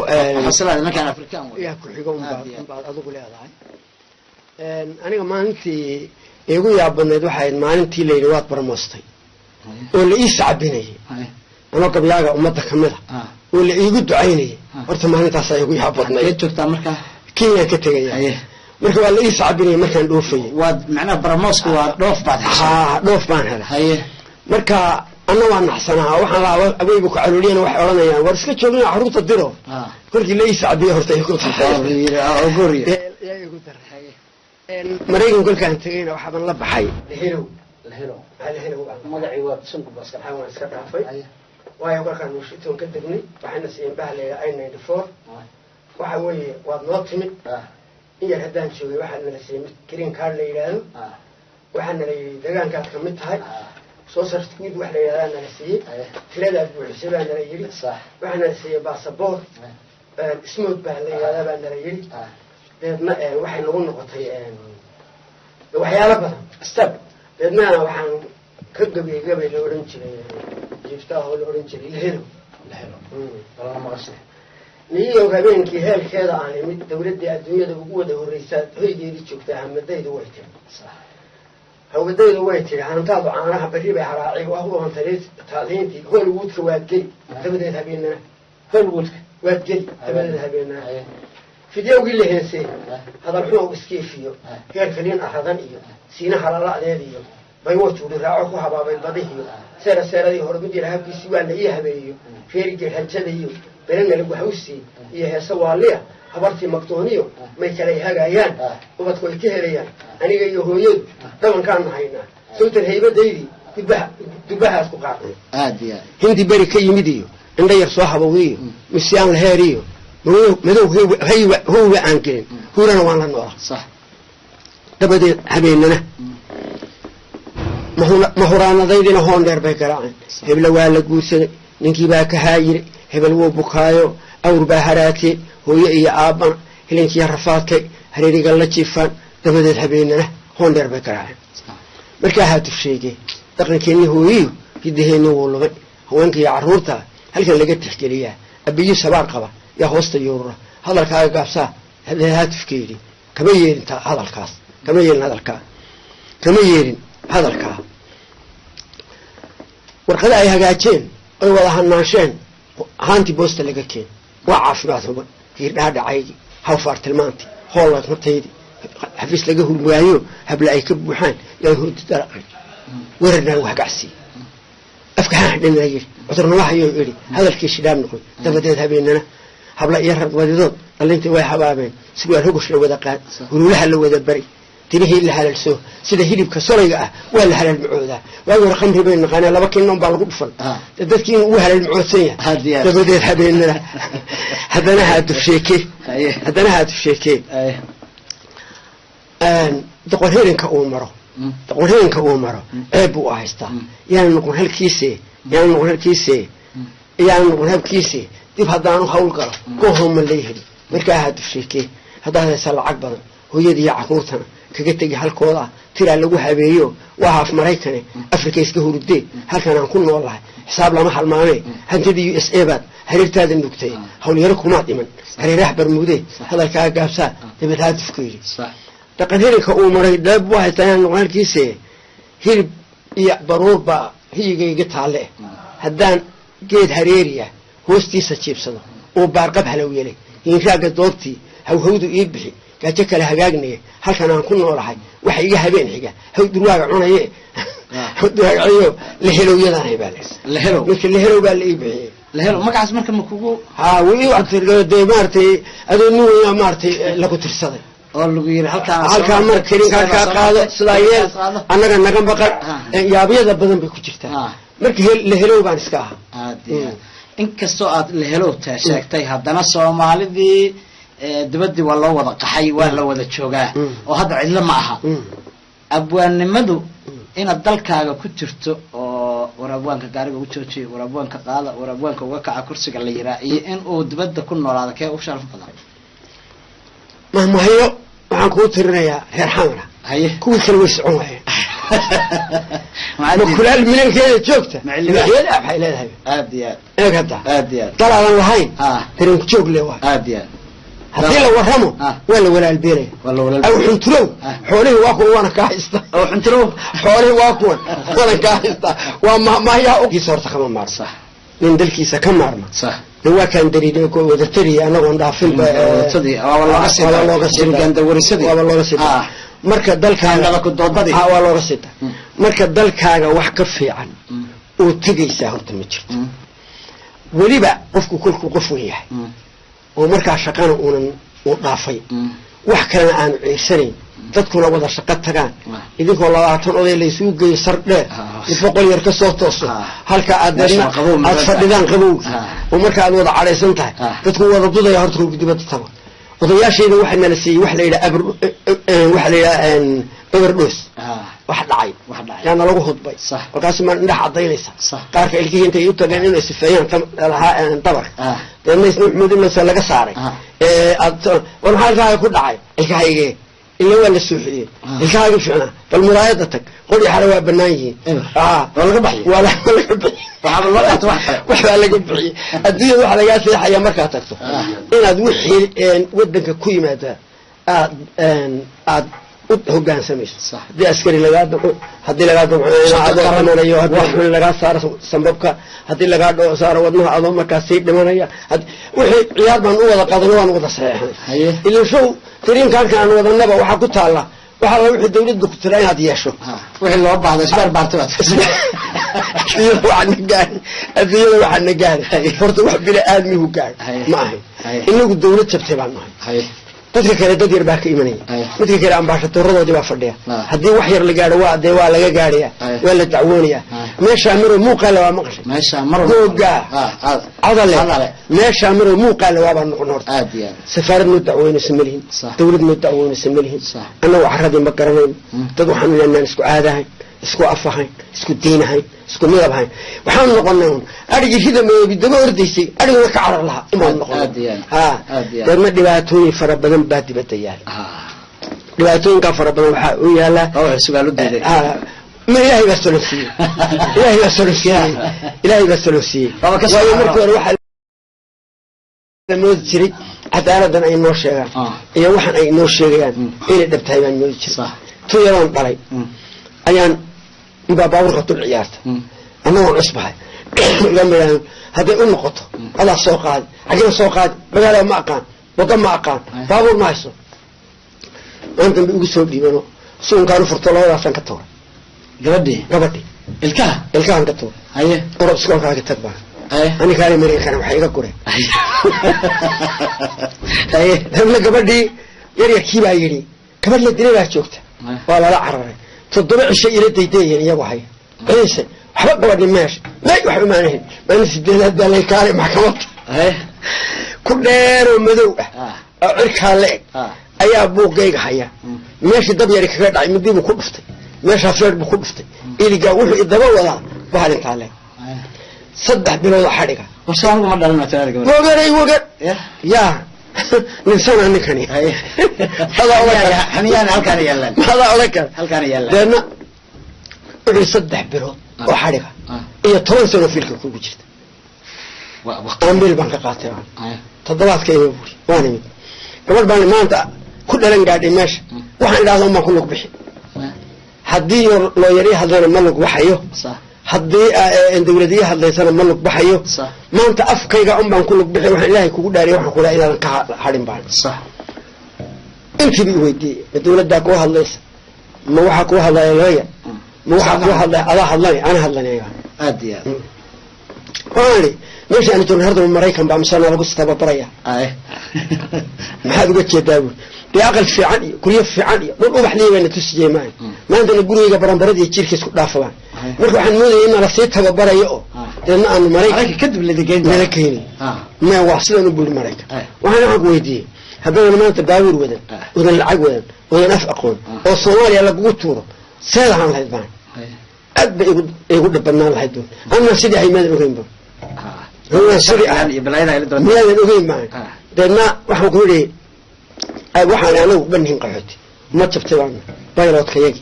Fasalada markaan Afrikaan wey. Yaa ku xigo unbaad Aad iyo aad. unbaad adigu leedahay. Aniga maalintii iigu yaab badnayd waxay ahayd maalintii la yidhi waad barmoostay oo la ii sacabinayay anoo gabyaaga ummadda ka mid a oo la iigu ducaynayay. Horta maalintaasaa iigu yaab badnayd. Xageed joogtaa markaa? Kenyaan ka tegaya. Marka waa la ii sacabinayay markaan dhoofayay. Waad macnaha baramoosku waa dhoof baad heshay. Haa, dhoof baan helay. Marka anna waa naxsanaa, waxaan lahaa aweyba ku calooliyana waxay odhanayaan war iska joogna carruurta diro. Kolkii la ii sacabiyey horta igu Guriga. Yaa igu daray. Maraykan kolkaan tegayna waxaaban la baxay Lehelow. Lehelow. Lehelow baan Magacii waa Sangub baa iska waxaan waan iska dhaafay, waayo kolkaan Washington ka degnay waxayna siiyeen bah la yidhaha I-94. Waxa weeye waad noo timid in yar haddaan joogay waxaa nala siiyey mid green card la yidhaahdo, waxaa nala yidhi deegaankaad ka mid tahay, social security wax la yidhahdaa nala siiyey, tiradaad buuxisay baa nala yidhi, waxaa nala siiyey basaboor smood baa la yidhahdaa baa nala yidhi. Deedna waxay nagu noqotay waxyaalo badan step. Deedna waxaan ka gabiyey gabay la odhan jiray jiiftaah oo la odhan jiray Lehelow. Lehelow. Balana maqashay. New York habeenkii heelkeeda aan imid, dawladdii adduunyada ugu wada horreysaa hoygeedii joogtaa, hamadaydu way tiri, hawadaydu way tiri hantaadu caanaha berri bay haraaci waa huban taaliintii Hollywoodka waad geli dabadeed habeenana. Hollywoodka waad geli dabadeed habeenana. Fidyowgii la heesay hadal xumow iskiifiyo heerka liin aradan iyo siina halala'deed iyo baywo juuri raaco ku habaabay badihiyo seera seeradii hore mid yar habkiisii waa la ii habeeyo reerigeed hanjadayo berena lagu hawsii iyo heese waaliya habartii makdooniyo may kala hagaayaan ubadku ay ka helayaan aniga iyo hooyadu dhabankaanu haynaa sawtan haybadaydii dubbaha dubbahaas ku qaadnay. Aad iyo aad. Hindi beri ka yimid iyo indho yar soo habowday iyo misyaan laheer iyo Madow howga aan gelin, huurana waan la noolaa. Dabadeed habeenana mahuraanadaydina hoon dheer bay garaaceen. Hebla waa la guursaday, ninkii baa ka haayiray, hebel wuu bukaayo, awr baa haraatee, hooyo iyo aabbana hilinkiiyo rafaadkay hareeriga la jiifaan. Dabadeed habeenana hoon dheer bay garaaceen. Markaa haatuf sheegee, dhaqankeenni hooyiyu hiddaheenni wuu lumay. Haweenka iyo carruurta halkan laga tixgeliyaa, abiyo sabaar qaba yaa hoosta yuurura. Hadalkaaga gaabsaa, haatufkeedii kama yeelin hadalkaas, kama yeelin hadalkaa, kama yeelin hadalkaa. Warqada ay hagaajeen oy wada hanaansheen, haantii boosta laga keen, waa caafimaad huban. Hiirdhaha dhacaygii, hawfaar tilmaantii, hoolla nabtaydii, xafiis laga hurmaayo, habla ay ka buuxaan, yaa hurdi daraqay, werarna lagu hagacsiiye, afka haan yidhi, cudurnamahayo idhi, hadalkii shidhaab noqoy. Dabadeed habeenana habla iyo ragwadidood dhalintii way habaabeen, surwaal hogosh la wada qaad, huruulaha la wada bari, tirihii la halalsoo sida hilibka solayga ah, waa la halal macoodaa. Waagi hore khamri bay naqaaneen, 2 kinon baa lagu dhufan dadkii inuu ugu halal macoodsan yahay. Dabadeed habeenana haddana haatuf sheeke, haddana haatuf sheekee, doqon hirinka uu maro, doqon hirinka uu maro ceeb buu haystaa. Yaana noqon halkiise, yaana noqon halkiise, yaana noqon habkiise. Dib haddaanu hawl galo gohoma lay heli. Markaa haatuf sheekee, haddaad haysaa lacag badan, hooyada iyo carruurtana kaga tegi halkooda, tiraa lagu habeeyo, waa haaf Maraykane, Afrika iska hurudee, halkan aan ku nool lahay xisaab lama halmaamee. Hantidii USA baad hareertaada nugtay, hawlyaro kumaad iman hareeraha Barmuudee. Hadalkaa gaabsaa. Dabeed haatufku yidhi, dhaqan hirinka uu maray dheeb buu haystaa, inaan noqon halkiise. Hilib iyo baruur baa hiyigayga taalle, haddaan geed hareeriya hoostiisa jiibsado oo baarqab halow yelay, hiinraagga doobtii hawhawdu ii bixi, gaajo kale hagaagnaya, halkan aan ku noolahay waxa iga habeen xiga haw durwaaga cunaye, durwaagayo lehelowyadaan baa Lehelow. Marka lehelow baa la ii bixiyey. Lehelow magacaas marka ma kugu Ha, wii dee maaragtay adoo nin weynaa maaragtay lagu tirsaday oo lagu yiri halkaa halkaa mar karinka halkaa qaado, sidaa yeel, annaga naga maqan, yaabyada badan bay ku jirtaa. Marka lehelow baan iska ahaa. Aad iyo aad. Inkastoo aad lehelow ta sheegtay, haddana Soomaalidii dibadii waa loo wada qaxay, waa la wada joogaa oo hadda cidlo ma aha. Abwaannimadu inaad dalkaaga ku jirto oo war abwaanka gaariga u joojiyo, war abwaanka qaada, war abwaanka uga kaca kursiga la yiraa, iyo in uu dibadda ku noolaado, kee u sharaf badan? Mahmahyo waxaan kuu tirinayaa reer Xamara. Haye. Kuwii kale way socon waayeen. Makulaal minankeeda joogta Macallin. Madaxyada waxay leedahay. Aad iyo aad. Eeg hadda. Aad iyo aad. Dal aadan lahayn dareenku joog le waay. Aad iyo aad. Haddii la warramo waa la walaalbeelaya. Waa la walaal. Aw xunturow, xoolihii waa kuwan, waana kaa haysta. Aw xunturow. Xoolihii waa kuwan, waana kaa haysta. Waa mahmahyaha ukiisa horta kama maarmo. Nin dalkiisa ka maarma de waa kaan dariiday wadatadii anagoon dhaafinba. Wadatadii, waaba looga sii waaba daray. looga sii daray. Jirgaandawarisadi. Waaba looga sii daray. Marka dalkaaga Kaandaba ku doodadii. Waa looga sii daray. Marka dalkaaga wax ka fiican oo tegaysaa horta ma jirto. Weliba qofku kolkuu qof weyn yahay oo markaa shaqana uunan uu dhaafay, wax kalena aanu ciirsanayn, dadkuna wada shaqo tagaan, idinkoo 20 oday laysugu geeyo sar dheer, mid 100 yar ka soo tooso, halka aad Meesha deedna waa qabow, aad magaalada. fadhidaan qabowga oo marka aad wada cadhaysan tahay, dadku wada dudaya. Horta kolku dibadda tago, odayaashayda waxaa nala siiyey waxa la yidhaha aber, waxa la yidhaha overdose, wax dhacay. Wax dhacay. Yaana lagu hudbay. Markaasu maa indhaha cadaynaysa, qaarka ilkihii intay u tageen inay sifeeyaan lahaa dabarka, deedna isna wuxuu laga saaray. Aad war maxaa ilkahaaga ku dhacay? Ilkahayge ila waa la suuxiyey. Ilkahaaga fiicnaa, bal muraayada tag, qori xale waa banaan yihiin. Waa laga baxiyey. Waa laga bixiyey. Waxaaba loo qaatay wax kale. Wax baa laga bixiyey. Adduunyada waxaa lagaa seexaya markaad tagto inaad wixii wadanka ku yimaada aad aad u hogaansamayso. Haddii askari lagaa damco, haddii lagaa damco inaa adoo dhimanayo, haddii xun lagaa saaro sambabka, haddii lagaa saaro wadnaha adoo markaas sii dhimanaya, wixii ciyaar baan u wada qaadano, waan wada saxeexnay. Ilan show tiriinkaanka aan wadanaba waxaa ku taalla waxaa la wixii dawladda ku tira inaad yeesho. Wixii loo baahdo isbaar baartay baad. Adduunyada waxaa na gaari, adduunyada waxaa na gaari horta wax bini aadmihu gaari ma ahayn. Inagu dawlad jabtay baan nahay. Dadka kale dad yar baa ka imanaya, midka kale ambaashadooradoodii baa fadhiya. Haddii wax yar la gaadho, waa dee waa laga gaadhaya, waa la dacwoonaya. Meeshaa maroo muuqaale waa maqashay, googaa Cadale, meeshaa maroo muuqaale waabaa noqon horta. Safaarad noo dacwoonaysa ma lihin, dawlad noo dacwoonaysa ma lihin. Annagu caradii ma garanayno. Dad waxaanu leenahan isku caadahayn, isku afahayn, isku diinahayn, isku midabhayn. Waxaanu noqonay un adhigii rida madoobi daba ordaysay, adhiguna ka carar lahaa umaan noqonay. Ha, deedna dhibaatooyin fara badan baa dibadda yaala. Dhibaatooyinkaa fara badan waxaa u yaalaa, ma Ilaahay baa solo siiyey, Ilaahay baa solo siiyey, Ilaahay baa solo siiyey. Waayo markii hore waxaa la moodi jiray cadaaladan ay noo sheegaan iyo waxan ay noo sheegayaan inay dhab tahay baan moodi jiray. Tu yaroon dhalay ayaan inbaa baabuurka dul ciyaarta, annagoon cusbahay igama hadday u noqoto adaa soo qaadi, xaggeen soo qaadi, magaalada ma aqaan, waddo ma aqaan, baabuur ma hayso. Maantan ba igu soo dhiibano, suunkaan u furto, labadaasaan ka tuuray. Gabadhii? Gabadhii. Ilkaha? Ilkahan ka tuuray. Haye. Orob iskoolkaaga tag baan ani kaali Mareykan waxay iga gureen. Haye. Dabna gabadhii yaryarkii baa yidhi gabadh la dilay baa joogta, waa lala cararay. 7 cisho ila daydayayen iyagoo haya ciise, waxba gabadhi meesha may wax umaanahayn. Maalin 8aad baa lay kaalay maxkamadda, ku dheeroo madow ah oo cirkaa la eg ayaa buuggayga haya. Meeshii dab yari kaga dhacay, midii buu ku dhuftay, meeshaa feer buu ku dhuftay, iligaa wuxuu idaba wadaa bahalintaa leeg. 3 biloodoo xadhiga. Wageray wager yaa ninsana ninkani madaa odhan kara. Deedna wuxuu 3 bilood oo xadhiga iyo 10 sano filka kugu jirta. Ambil baan ka qaatay toddobaadka ima buuri, waan imid. Gabadh baan maanta ku dhalan gaadhay meesha, waxaan idhahda umaan ku lug bixi. Haddii looyar ii hadlana ma lug baxayo, haddii dawlad ii hadlaysana ma lug baxayo. Maanta afkayga un baan ku lug bixi. Waxaan Ilaahay kugu dhaariya, waxaan kula inaadan ka hadhin baan. Intiiba i weydiiyey, ma dawladdaa kuu hadlaysa, ma waxaa kuu hadlaya looyar, ma waxaa kuu hadlaya adaa hadlanay, ana hadlanaya. Aad iyo aad. Waxaan idhi meesha aanu joogna horta Maraykan baa misana lagu tababaraya, maxaad uga jeedaa buuri? Dee aqal fiican iyo guryo fiican iyo dhul ubax liya bayna tusiyey maayo. Maantana gurigayga baranbarada iyo jiirka isku dhaafabaan. Marka waxaan moodaya in nala sii tababarayo oo deedna aanu Maraykan kadib nala keenin. Ma waa sidan u buuri Maraykan. Waxaan ku weydiiyey, haddaadan maanta baabuur wadan, wadan lacag wadan, wadan af aqoon oo Soomaaliya lagugu tuuro, seed ahaan lahayd baan aad bay igu dhib badnaan lahayd buun. Anna sidii ahay maadan ogeyn buun, sidii ahay miyaadan ogeyn baan. Deedna waxaan ku yidhi waxaan anagu banihin qaxooti ma jabtay baan, bayloodkayagi,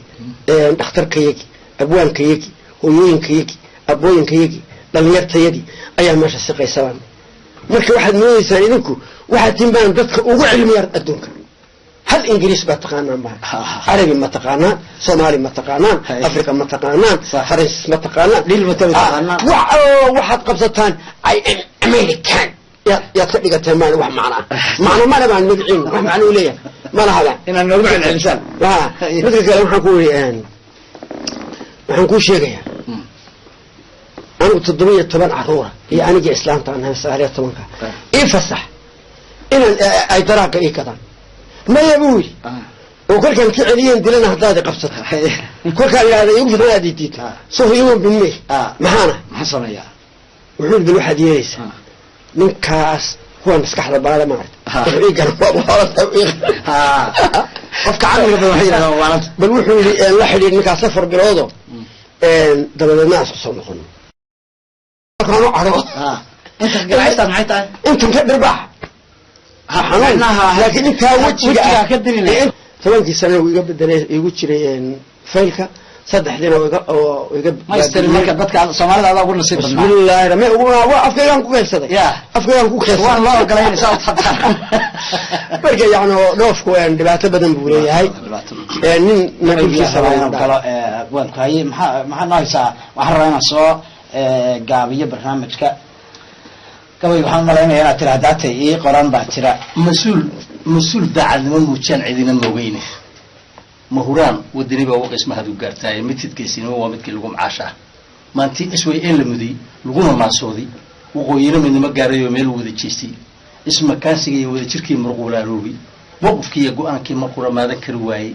dhakhtarkayagi, abwaankayagi, hooyooyinkayagi, abooyinkayagi, dhalinyartayadii ayaa meesha siqaysa baan. Marka waxaad moodaysaan idinku waxaad tin baan dadka ugu cilmi yar adduunka. Hal Ingiriis baa taqaanaan baan, Carabi ma taqaanaan, Soomaali ma taqaanaan, Africa ma taqaanaan, Faransis ma taqaanaan, wax allo waxaad qabsataan I am American yaad ka dhigateen maan. Wax macnaa macno male baan magiciin, wax macno u leeyahay ma lahabaan. Inaad noogu celcelisaan. Midka kale waxaan ku yidhi, waxaan kuu sheegayaa anigu 17 caruura iyo anigii islaamta aan ahay 19-ka, ii fasax inaan ay daraaqa ii gadaan. Maya buu yidhi, oo kolkaan ka celiyeen dilana haddaad i qabsato, kolkaan idhahda igu filan aad ii diito, so human being maxaana maxaan sameeyaa? Wuxuu yidhi bal waxaad yeelaysaa ninkaas kuwa maskaxda baada maarata wuxuu ii garan qofka caqliga badan waxay yidhahdaan waalanta. Bal wuxuu yidhi la xidhiidh ninkaas 4 biloodo, dabadeedna aan isku soo noqono. Markaan u cadho inta garaacista maxay tahay? Intan ka dhirbaax xanuun, laakiin intaa wejiga ka dilina. 10-kii sana uu iga bedelay igu jiray faylka, 3diina oo iga maystiri. Marka dadka Soomaalida adaa ugu nasiib badnaa. Bismillahi rahmaan waa afkaygaan ku keensaday, afkaygaan ku keensaday, waan loo ogolayn saa u tataan. Marka yacni dhoofku dhibaato badan buu leeyahay, nin nadiifkiisa galo waan ku haye. Maxaa noo haysaa? Waxaan rabaa inaan soo gaabiyo barnaamijka. Gabay waxaan umalaynaya inaad tira hadaatay ii qoran baa jira. Mas-uul daacadnimo muujiyaan cidina moogeyne, mahuraan wadani baa waqismahad u gaartaaye, mitidkaysinimo waa midkii lagu macaashaa. Maanti SYN la muday laguna maasooday, waqooyina midnimo gaarayoo meel wada jeestay, ismakaansiga iyo wadajirkii muruq walaaloobay. Mowqifkii iyo go-aankii markuu ramaadan kari waayey,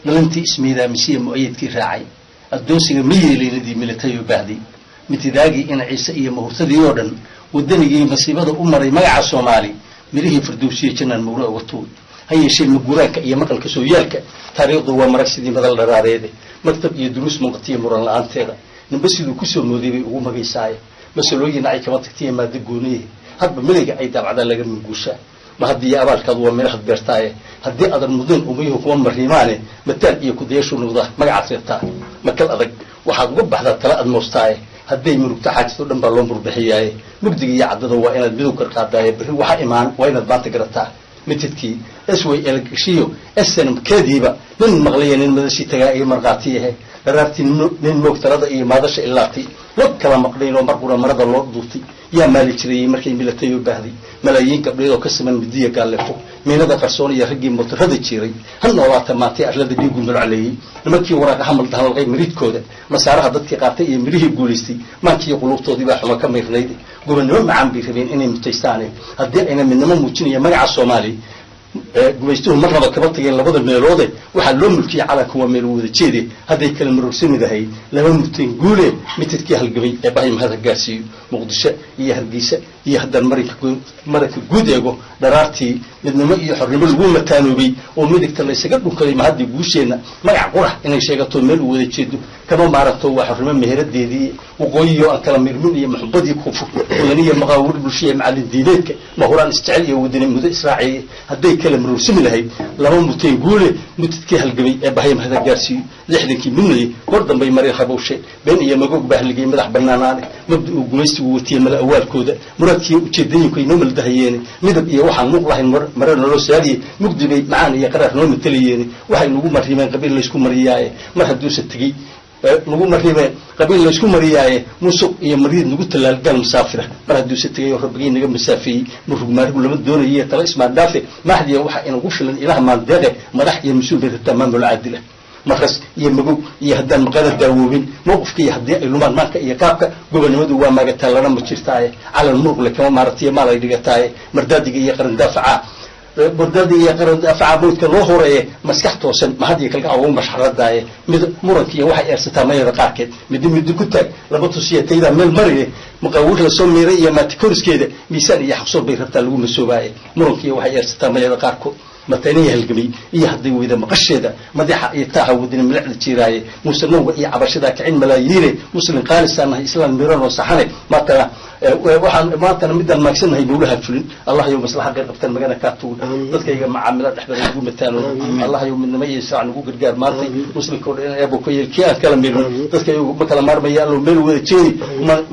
dhalintii ismiidaamisiya mu-ayadkii raacay, addoonsiga ma yeelaynadii milatayoo baahday, mitidaagii ina Ciise iyo mahurtadii oo dhan, wadanigii masiibada u maray magaca Soomaali, mirihii Firdowsiya jannaan mawla uga tuuy. Ha yeeshee maguraanka iyo maqalka sooyaalka taariikhdu waa marag sidii madal dharaareede, maktab iyo duruus muuqatiyo muran la-aanteeda, ninba siduu kusoo mooday bay ugu magaysaaye. Masalooyin ay kama tagtiya maada gooniye, hadba milayga ay daabacdaa laga minguushaa. Ma haddii abaalkaadu waa midhahad beertaaye, haddii adan mudnayn umayuhu kuma mariimaane, mataal iyo kudayaashu noqda magacaad reebtaa. Makal adag waxaad uga baxdaa tala aad moostaaye, hadday murugto xaajado dhan baa loo murbixiyaaye. Mugdiga iyo caddada waa inaad midow garqaadaaye, berri waxa imaan waa inaad maanta garataa. Mitidkii S Y L gashiyo snm keediiba nin maqlaya, nin madashii tagaa iyo markhaatiyahe, dharaartii nin moog talada iyo maadasha ilaatay, log kala maqnayn oo mar qura marada loo duurtay, yaa maali jirayey markay milatay oo baahday? Malaayiin gabdheed oo ka siman midiya gaalleefo, miinada qarsoon iyo raggii mootarada jiiray, ha noolaata maantay arlada dhiigu mulcaleeyey. Nimankii waraaqa hamal dahalqay miridkooda, masaaraha dadkii qaatay iyo mirihii guulaystay, maankiiyo qulubtoodii baa xuma ka mayrnayd. Gobonnimo macaan bay rabeen inay mutaystaane, haddii ayna midnimo muujinaya magaca Soomaaliya gumaystuhu marnaba kama tageen labada meeloode. Waxaa loo mulkiyey calanka waa meel wada jeede, hadday kala marogsani lahayd lama murteen guule. Mitidkii halgamay ee bahay mahad gaarsiiyo. Muqdisho iyo Hargeysa iyo haddaan maranka guud eego, dharaartii midnimo iyo xornimo lagu mataanoobay oo midigta laysaga dhunkaday, mahaddii guusheenna magac qurax inay sheegato meel u wada jeedo kama maaranto, waa xornimo meheradeedii. Waqooyiyo aan kala mirmin iyo maxubadii koonfur, wadaniya maqaawir bulshiya, macallin diineedka mahuraan isjecel iyo wadani mudo israaciye, hadday kala marogsami lahayd lama muteen guule. Mutidkii halgamay ee bahay mahada gaarsiiyo. 60-kii midnayay kor dambay mareen habowshe, been iyo magoog baa halligay madax banaanaane, mabda uu gumaystigu watiyey mala awaalkooda, muraadkiiyo ujeedooyinku ay noo maldahayeene, midab iyo waxaan muuq lahayn mare naloo saariye, mugdi bay macaan iyo qaraar noo matelayeene. Waxay nagu mariimeen qabiil laysku mariyaaye, mar hadduuse tegey nagu mariimeen qabiil laysku mariyaaye, musuq iyo mariid nagu tallaalgaal musaafira, mar hadduuse tegay oo rabbigii naga masaafeeyey, murug maarigu lama doonaye tala ismaandhaafe. Maxdiya waxa inagu filan ilaha maandeeqe, madax iyo mas-uul bay rabtaa maamul caadila. Maras iyo magow iyo haddaan maqana daawoobin, mowqifkiiyo haddii ay lumaan maanka iyo qaabka, gobonnimadu waa maagataa lana ma jirtaaye, calan muruqle kama maaratiyo maal ay dhigataaye. Mardaadiga iyo qaran daafaca, mardaadiga iyo qaran daafaca mawdka loo horeeye, maskax toosan mahadiyo kalgacal ugu mashxaradaaye. Mid muranka iyo waxay eersataa mayada qaarkeed, midi midi ku taag laba tusiya taydaa meel mariye, maqaawir lasoo miiray iyo maatikoriskeeda, miisaan iyo xaqsoor bay rabtaa lagu masoobaaye. Muranka iyo waxay eersataa mayada qaarkood, mataniya halgamay iyo hadday weyda maqasheeda, madaxa iyo taaha wadani milicda jiiraaye, muuse nawga iyo cabashadaa kicin malaayiine. Muslim qaalisaan nahay, islaan miran oo saxane, maantana waxaan maantana midaan maagsannahay mawlaha fulin. Allah yow maslaxa qeyr qabtaan magana kaa tuugin, dadkayga macaamilo dhexdooda nagu mataano. Allah yow midnimo iyo saac nagu gargaar maantay, muslimka oo dhan eebo ka yeel kii aan kala mirno, dadka iyagu ma kala maarmaya. Allow meel wada jeedi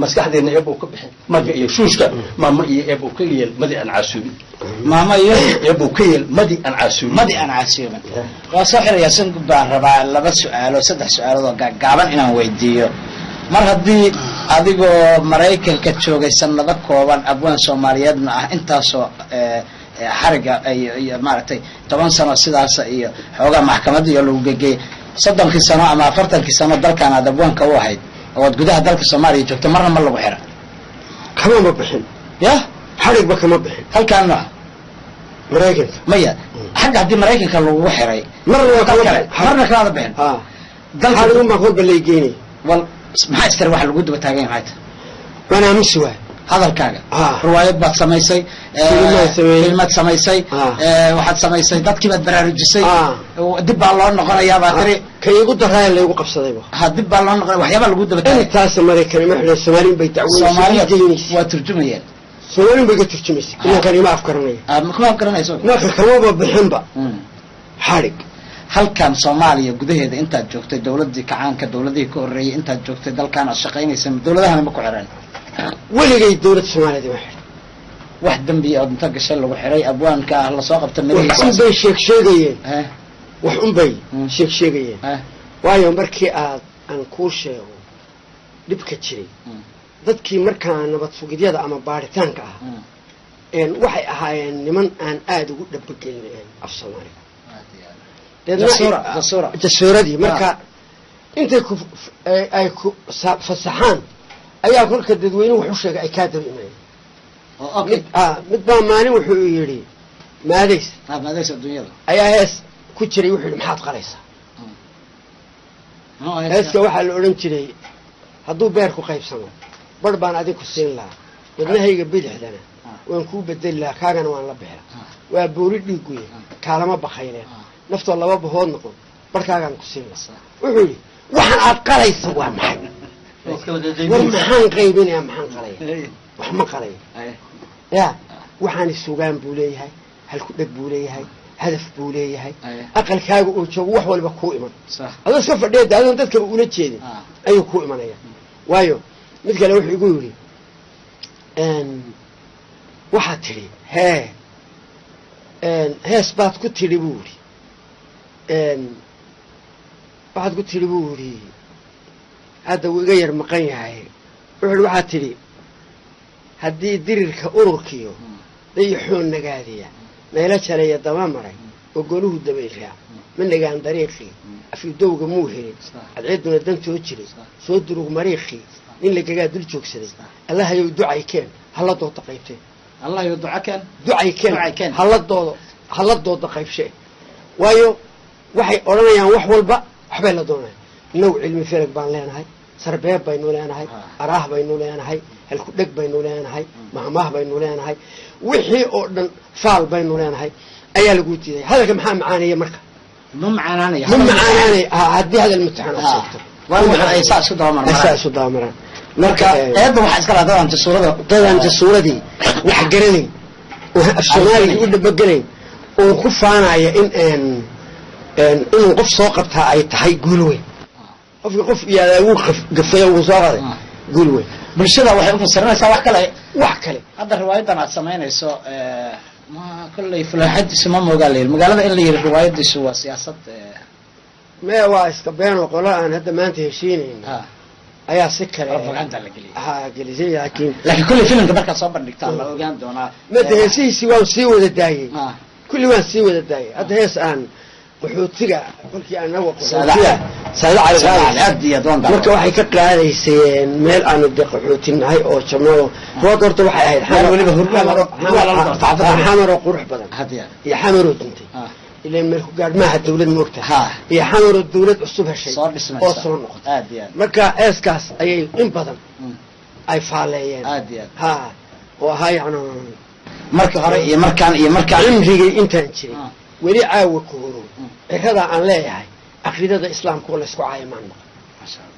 maskaxdeena eebo ka bixin maga iyo shuushka, maama iyo eebo ka yeel madi aan caasuubin, maama iyo eebo ka yeel madi aan caasuubin, madi aan caasuubin. Waa soo xirayaa. Sangub baan rabaa laba su-aalo, saddex su-aalood oo gaagaaban inaan weydiiyo. Mar haddii adigoo Maraykanka joogay sanado kooban, abwaan Soomaaliyeedna ah, intaasoo xariga iyo maaragtay 10 sano sidaasa iyo xoogaa maxkamadda iyo lagu gegeeyey, 30-kii sano ama 40-kii sano dalkan aad abwaanka u ahayd oo aad gudaha dalka Soomaaliya joogto, marna ma lagu xira? Kamama bixin. Ya xarigba kama bixin. Halkaan nooc Maraykanka? Maya, xagga haddii Maraykanka lagugu xiray marna kama bixin, marna kamaada bixin. Dalka xarigun baa kolba laygeynay. Wal maxaa istira waxa lagu daba taagan yahay? Maxay tahay? Waan aamusi waay. Hadalkaaga riwaayad baad samaysay, filmad samaysay, waxaad samaysay dadkii baad baraarujisay, dib baa loo noqonayaa baa tiri. Ka igu daraaya laygu qabsadayba. Ha, dib baa loo noqonaya, waxyaabaa lagu daba taagay. Intaas Maraykan ima xidhan, Soomaaliin bay dacweynaysa, waa turjumayeen. Soomaaliin bay ka turjumaysa, inankan ima afkaranaya. Kuma afkaranayso. Marka kamaba bixinba xadhig. Halkan Soomaaliya gudaheeda intaad joogtay, dawladii kacaanka, dawladihii ka horreeyay intaad joogtay dalkan aad shaqaynaysa, dawladahana ma ku xireen? Weligay dawladda Soomaaliyeed ima xidhan. Wax dambiya ood inta gashay lagu xiray, abwaanka ah lasoo qabta? Wax un bay sheeg sheegayeen, wax un bay sheeg sheegayeen. Waayo markii aad aan kuu sheego dhibka jiray, dadkii markaa nabad sugidyada ama baaritaanka ah waxay ahaayeen niman aan aada ugu dhabagelin af Soomaaliga. Jasuuradii marka intay ku ay ku fasaxaan ayaa kolka dadweynuhu wax u sheegay ay kaa daba imaaneen. Mid baa maalin wuxuu yidhi Maadaysa. Maadaysa adduunyada ayaa hees ku jiray. Wuxuu yidhi, maxaad qalaysaa? Heeska waxaa la odhan jiray, hadduu beerku qaybsamo barh baan adinku siin lahaa, wadnahayga bidixdana waan kuu bedeli lahaa, kaagana waan la bixi lahaa, waa booli dhiiguye kaalama bakayleen, naftoo laba bahood noqon barhkaagaan ku siin lahaa. Wuxuu yidhi, waxaan aad qalaysa waa maxay? War maxaan qaybinaya? Maxaan qalaya? Wax ma qalaya. Ya waxaani sugaan buu leeyahay, halku dheg buu leeyahay, hadaf buu leeyahay. Aqalkaaga oo joogo wax waliba kuu iman, adoo iska fadhiya de, adoon dadkaba ula jeedin ayuu kuu imanaya. Waayo, mid kale wuxuu igu yidhi, waxaad tidhi hee hees baad ku tidhi buu yidhi, waxaad ku tidhi buu yidhi, hadda wuu iga yar maqan yahay. Wuxuu yidhi, waxaad tidhi haddii dirirka ururkiyo dayaxoon nagaadiya meelo jaleeya daba maray oo goluhu dabayraa ma nagaan dariiqii afidowga muu helin, cadceedduna dantoo jiray soo durug mariiqii, nin lagagaa dul joogsaday, allahayow ducay keen hala dooda qaybtee. Allahayow duca keen. Ducay keen hala doodo, hala dooda qaybshee. Waayo, waxay odhanayaan wax walba waxbay la doonayaan. Innagu cilmi felag baan leenahay, sarbeeb baynu leenahay, araah baynu leenahay, halku dheg baynu leenahay, mahmaah baynu leenahay, wixii oo dhan faal baynu leenahay ayaa lagu diiday. Hadalka maxaa macaanaya marka? Ma macaanaanaya. Ma macaanaanaya haddii hadal mutaxan aad sheegto. Ay saa isku dabamaraan. Saa isu dabamaraan. Marka eedda waxaa iska lahaa dadaan jasuurada. Dadaan jasuuradii wax garanayn oo af soomaaligii u dhabagelayn oo ku faanaya in inuu qof soo qabtaa ay tahay guul weyn. Qofki qof yaadaa wuu gafay, wuu soo qaday, guul weyn. Bulshada waxay ufasiranaysaa wax kale. Wax kale. Hadda riwaayadan aad samaynayso, ma kolley fulaaxadiisu ma moogaa la yidhi magaalada in la yidhi riwaayadiisu waa siyaasad. Maya, waa iska beenoo qola aan hadda maanta heshiinayn ayaa si kale propaganda la geliyay. Ha gelisay, laakiin laakiin kolley filimka markaad soo bandhigtaan la ogaan doonaa. Mada heesihiisii waan sii wada daayey, kulli waan sii wada daayey. Hadda hees aan qaxootiga kolkii anaga qaxootiga Saada Cali qaadaysa aad iyo aad waan marka waxay ka qaadayseen meel aanu dee qaxootinahay oo jabnado rood. Horta waxay ahayd Meel weliba hurgaa lala doorto, xaafadda. Xamaroo qurux badan had iyo iyo xamaroo duntay, ileen meel ku gaadh maaha dawlad moogta, iyo xamaroo dawlad cusub heshay soo dhismaysa oo soo noqotay. Aad iyo aad. Marka eeskaas ayay in badan ay faaleeyeen. Aad iyo aad. Ha, oo ahaa yacni marka hore iyo markaan iyo markaan cimrigay intaan jiray weli caawa kuhuro ciradaa aan leeyahay caqiidada islaamka oo laysku caayo maan maqan.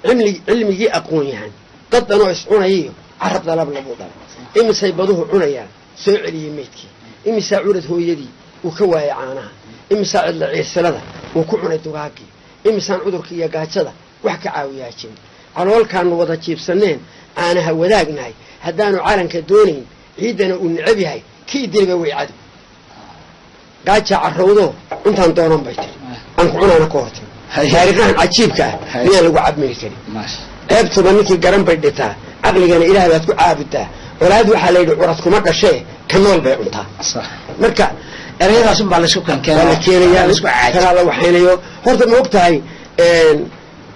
Cilmi cilmigii aqoon yahan dad dhanoo iscunayiyo carab dalab labuu dhalay, imisay baduhu cunayaan soo celiyey meydkii, imisaa curad hooyadii uu ka waayay caanaha, imisaa cidla ciirsilada uu ku cunay dugaagii, imisaan cudurka iyo gaajada wax ka caawiyaa jirin, caloolkaanu wada jiibsaneen caanaha wadaagnahay, haddaanu calanka doonayn ciiddana uu necab yahay kii diliba way cadow, gaaja carrowdo intaan doonan bay tiri aan ku cunaana ka hortay. Taariikhahan cajiibka ah miyaan lagu cabmiri karin? Ceebtuba ninkii garan bay dhitaa, caqligana ilaah baad ku caabudaa. Colaad waxaa la yidhi curad kuma dhashee, ka nool bay cuntaa. Marka ereyadaas un baa laysku kankeena. Waa la keenayaa. Laysku caaji. Kanaa la waxaynayo. Horta ma og tahay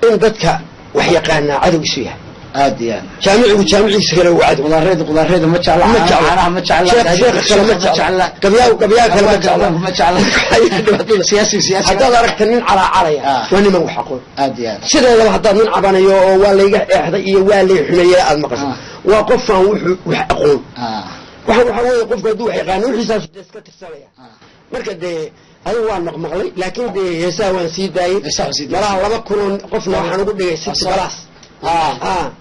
in dadka wax yaqaanaa cadow isu yahay? Aad iyo aad. Jaamicigu jaamiciisa kale uu cadow. Qudaareydu qudaareydu ma jecla. Ma jecla. Caanaha ma jecla. Sheekha kale ma jecla, gabyaa gabyaa kale ma jecla. Ma jecla. Dhibaatada. Siyaasi siyaasi. Haddaad aragta nin calaacalaya waa niman wax aqoon. Aad iyo aad. Sideedaba haddaad nin cabanayo oo waa layga eexday iyo waa lay xumeeyey aad maqasho, waa qofaan wuxuu wax aqoon. Waxa weeye qofku hadduu wax yaqaano wixiisaas dee iska tirsanaya. Marka dee adigu waan maqmaqlay, laakiin dee heesaha waan sii daayey. Heesaha waan sii daayey. Malaha 2000 oo qofna waxaan ugu dhigay city plus.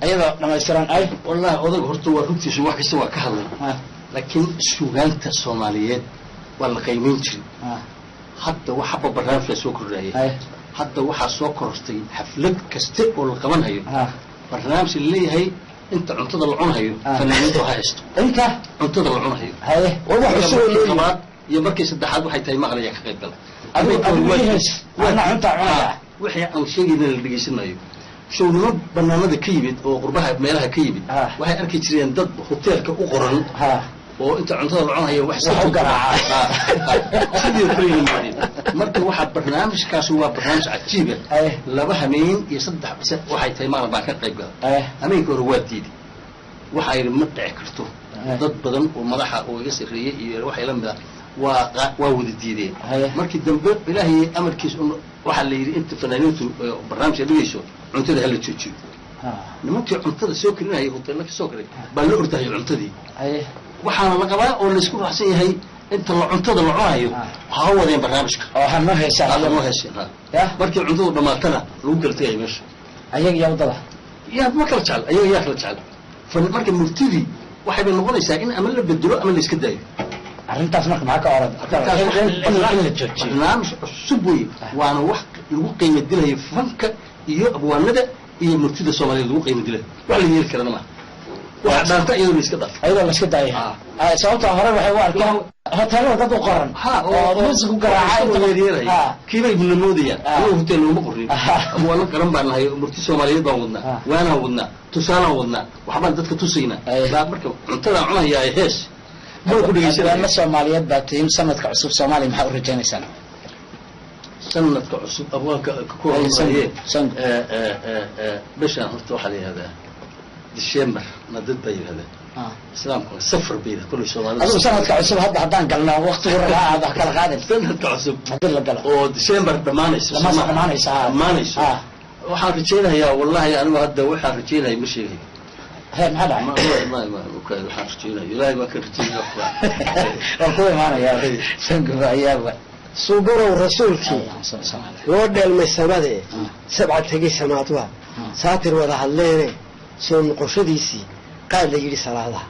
Ayadoo dhamaystiran ay Wallahi odag horta waa runtiisu, wax kasta waa ka hadlay, laakiin suugaanta soomaaliyeed waa la qiimeyn jiray. Hadda waxaba barnaamijkaa soo kordhaya. Hadda waxaa soo korortay xaflad kaste oo la qabanhayo barnaamij la leeyahay inta cuntada la cunhayo fanaaniintu ha haysto. Inta cuntada la cunhayo. Haye. War wax cusub oo markii loo yimi. Labaad iyo markii saddexaad waxay tahay maqlaya ka qayb gala. Adigu hees, anna cuntaa cunaya. Wixii aan sheegayna la dhegeysan maayo. Shownimo banaanada ka yimid oo qurbaha meelaha ka yimid waxay arki jireen dad hoteelka u qoran oo inta cuntada la cunayo wax Wax u garaaca. Sidii kale yimaadeen. Marka waxaa barnaamijkaasi waa barnaamij cajiib ah. Laba hameen iyo saddex bise waxay tahay maalin baan ka qayb galay. Hameenka hore waa diiday, waxaa yidhi ma dhici karto. Dad badan oo madaxa oo iga sarreeyey iyo waxay la mid ah Waa waa wada diideen. Markii dambe Ilaahay amarkiis waxaa la yidhi inta fanaaniintu barnaamijka dhigayso cuntada hala joojiyo. Nimankii cuntada soo karinayay hoteella ka soo karay baa la ordahaya cuntadii. Waxaana la qabaa oo laysku raacsan yahay inta la cuntada la cunayo ha wadeen barnaamijka oo hanoo heesaan, hanoo heeseen. Markii cuntadu dhamaatana lagu kala tegaya meesha. Ayaga yaa wadada yaa ma kala jecel, ayaga yaa kala jecel. Marka murtidii waxay bay noqonaysaa in ama la bedelo ama la iska daayo. Arrintaas marka maxaa ka oran in la joojiyo? Barnaamij cusub wey, waana wax lagu qiimo dilayo fanka iyo abwaanada iyo murtida Soomaaliyeed lagu qiimo dilayo. Wax la yeeli karana maaha, waxa dhaanta iyadoo la iska dhaaf, iyadoo la iska daayo. Sababta hore waxay u arkeen hoteelada dad u qoran oo muusig u garaaca, kiibay namoodayaan. Anagu hotel looma qorin, abwaano qaran baan nahay, murti Soomaaliyeed baan wadnaa, waanaan wadnaa, tusaalaan wadnaa, waxbaan dadka tusaynaa. Baa marka cuntadaan cunayaa hees. Abwaano Soomaaliyeed baa tihiin. Sanadka cusub Soomaaliya maxaa u rajaynaysaan? Sanadka cusub abwaanka ku hormariye bishaan horta waxaa la yihahdaa December na dad baa yihahdaa, Islaamku safar bay yidhahdaa kulli Soomaalida. Adigu sanadka cusub hadda haddaan galno waqtigu rabaa aad wax kala qaadin. Sanadka cusub haddii la galo oo December dhammaanayso, dhammaanayso, dhammaanayso, waxaan rajaynayaa, wallahi anigu hadda waxaan rajaynaya ma sheegayo. He, maxaa dhacay? Ma waxaan rajaynaya Ilaahay baa ka rajaynaya. Waan ku imaanaya Sanguba ayaaba. Suubarow rasuulkii loo dheelmay samadee sabca tegey samaadwaa saatir wada hadleene soo noqoshadiisii qaad la yidhi salaadaha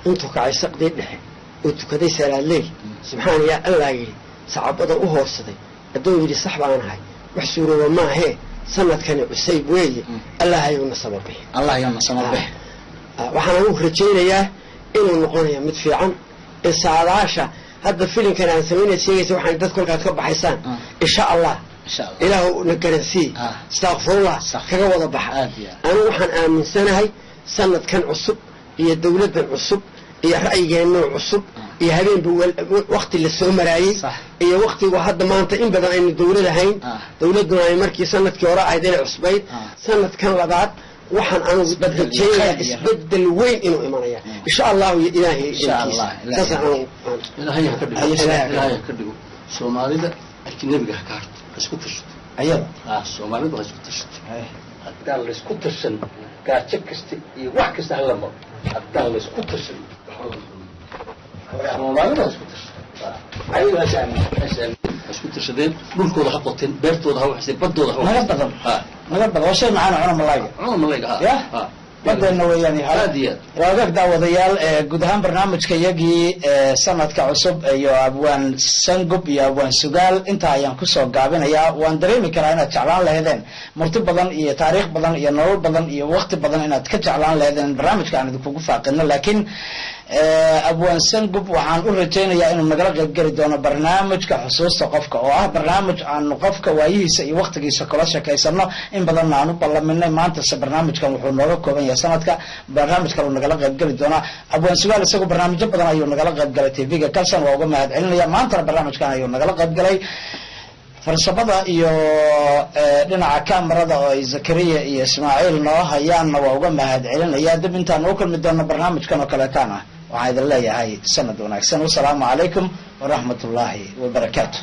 intuu kacay saqdii dhexe oo tukaday salaadleyl subxaan yaa Allah yidhi sacabada u hoorsaday addoon yidhi sax baan ahay wax suurooba maahee sanadkani cusayb weeye Allah ayuuna sababix. Allah ayuuna sababix. Waxaan anugu rajaynayaa inuu noqonayo mid fiican ee saadaasha hadda filinkan aan samaynay sheegaysa waxaan dad kolkaad ka baxaysaan insha Allah Ilaahu na garansii astaghfirullah kaga wada baxa. Anigu waxaan aaminsanahay sanadkan cusub iyo dawladdan cusub iyo ra'yigeenno cusub iyo habeenba waqti la soo maraayey iyo waqtigu hadda maanta in badan aynu dawlad ahayn, dawladduna ay markii sanadkii hore ahayd inay cusbayd, sanadkan labaad waxaan anugu rajaynayaa isbedel weyn inuu imanaya insha Allahu Ilaahay Ilaahay ha ka dhigo, Ilaahay ha ka dhigo Soomaalida ajnabiga ha ka harto, ha isku tashato ayada. Soomaalidu ha isku tashato. Haddaan la isku tashan gaajo kasta iyo wax kasta hala maro, haddaan la isku tashan Soomaalida ha isku tashato, ha isku tashadeen, dhulkooda ha qoteen, beertooda ha waxseen, badooda ha naga badan, naga badan waa shay macaan. Cuna malayga, cuna malayga. Ya badeena weeyaan. Aad iyo aad. Waagaag daawadayaal, guud ahaan barnaamijka iyagii sanadka cusub iyo abwaan Sangub iyo abwaan Sugaal intaa ayaan kusoo gaabinayaa. Waan dareemi karaa inaad jeclaan lahaydeen murti badan iyo taariikh badan iyo nolol badan iyo wakti badan inaad ka jeclaan lahaydeen barnaamijka aan idinkugu faaqino, laakiin abwaan Sangub waxaan u rajaynayaa inuu nagala qayb geli doono barnaamijka xusuusta qofka, oo ah barnaamij aanu qofka waayihiisa iyo waktigiisa kula sheekaysano, in badanna aan u ballaminay. Maantase barnaamijkan wuxuu nooga kooban yahay sanadka, barnaamij kaleu nagala qayb geli doonaa. Abwaan Sugaal isagu barnaamijyo badan ayuu nagala qayb galay TV-ga Kalson, waa uga mahad celinaya. Maantana barnaamijkan ayuu nagala qayb galay. Farsamada iyo dhinaca kamarada oo ay Zakariya iyo Ismaaciil noo hayaanna waa uga mahad celinaya. Dib intaan u kulmi doono barnaamijkan oo kaleetaan ah waxaan idin leeyahay sanad wanaagsan. Wasalaamu calaykum waraxmat ullaahi wabarakaatu.